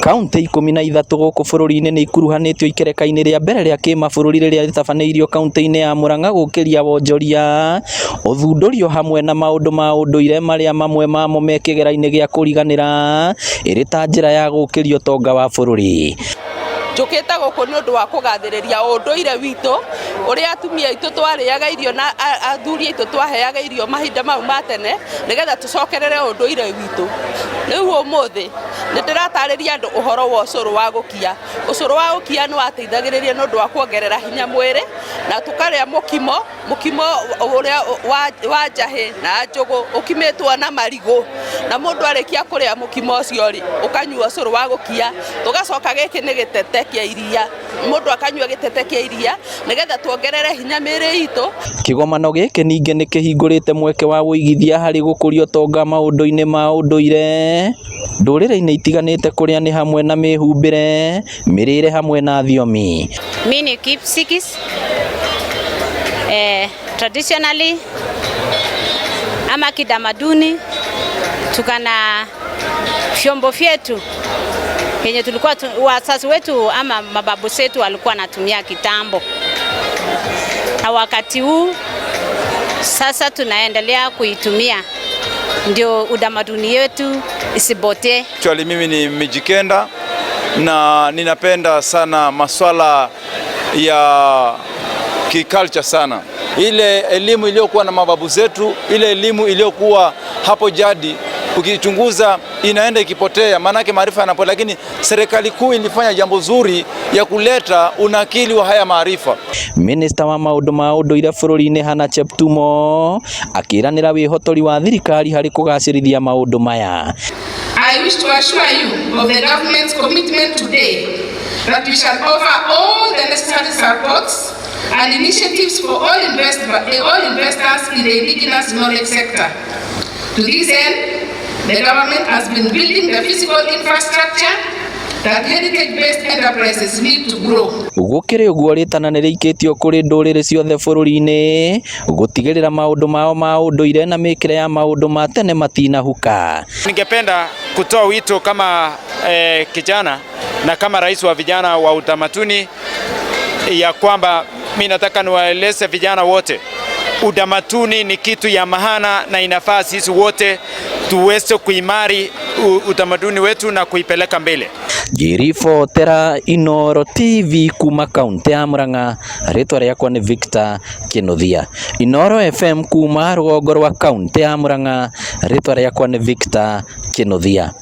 Kaunti 13 gũkũ bũrũri-inĩ nĩ ikuruhanĩtio ikereka-inĩ rĩa mbere rĩa kĩmabũrũri rĩrĩa rĩtabanĩirio kaunti-inĩ ya Murang'a gũkĩria wonjoria, ũthundũri o hamwe na maũndũ ma ũndũire marĩa mamwe mamo me kĩgera-inĩ gĩa kũriganĩra ĩrĩ ta njĩra ya gũkĩria ũtonga wa bũrũri. Njũkĩte gũkũ nĩ ũndũ wa kũgathĩrĩria ũndũire witũ, ũrĩa atumia aitũ twarĩaga irio na athuri aitũ twaheaga irio mahinda mau ma tene, nĩgetha tũcokerere ũndũire witũ. Rĩu ũmũthĩ nĩ ndĩratarĩria andũ ũhoro wa ũcũrũ wa gũkia. Ũcũrũ wa gũkia nĩ wateithagĩrĩria nĩ ũndũ wa kuongerera hinya mwĩrĩ, na tũkarĩa mũkimo, mũkimo ũrĩa wa njahĩ na njũgũ ũkimĩtwo na marigũ, na mũndũ arĩkia kũrĩa mũkimo ũcio rĩ, ũkanyua ũcũrũ wa gũkia. Tũgacoka gĩkĩ nĩ gĩtete kĩa iria, mũndũ akanyua gĩtete kĩa iria nĩgetha tuongerere hinya mĩĩrĩ itũ. Kĩgomano gĩkĩ ningĩ nĩ kĩhingũrĩte mweke wa ũigithia harĩ gũkũria ũtonga maũndũ-inĩ ma ũndũire ndũrĩrĩ-inĩ itiganĩte kũrĩa nĩ hamwe na mĩhumbĩre, mĩrĩre hamwe na thiomi. Mi ni Kipsigis. Traditionally ama kitamaduni tuko na vyombo vyetu yenye tulikuwa wazazi wetu ama mababu zetu walikuwa wanatumia kitambo, na wakati huu sasa tunaendelea kuitumia ndio utamaduni wetu isipotee. Actually, mimi ni Mijikenda na ninapenda sana maswala ya kiculture sana. Ile elimu iliyokuwa na mababu zetu, ile elimu iliyokuwa hapo jadi, ukichunguza inaenda ikipotea, maanake maarifa yanapotea, lakini serikali kuu ilifanya jambo zuri ya kuleta unakili wa haya maarifa. Minista wa maũndũ ma ũndũire bũrũri-inĩ Hannah Cheptumo akĩranĩra wĩhotori wa thirikari harĩ kũgacĩrithia maũndũ maya. I wish to assure you of the government's commitment today that we shall offer all the necessary supports and initiatives for all investors in the indigenous knowledge sector. To this end, the government has been building the physical infrastructure that heritage-based enterprises need to grow. Gũkĩrĩ ũguo, rĩtana nĩ rĩikĩtio kũrĩ ndũrĩrĩ ciothe bũrũri-inĩ gũtigĩrĩra maũndũ mao ma ũndũire na mĩkĩre ya maũndũ ma tene matinahuka. Ningependa kutoa wito kama kijana na kama rais wa vijana wa utamaduni ya kwamba mi nataka niwaeleze vijana wote utamaduni ni kitu ya maana na inafaa sisi wote tuweze kuimari utamaduni wetu na kuipeleka mbele. Ngĩribotera Inooro TV kuma kaunti ya Murang'a, rĩtwa rĩakwa nĩ Victor Kinuthia. Inooro FM kuma rũgongo rwa kaunti ya Murang'a, rĩtwa rĩakwa nĩ Victor Kinuthia.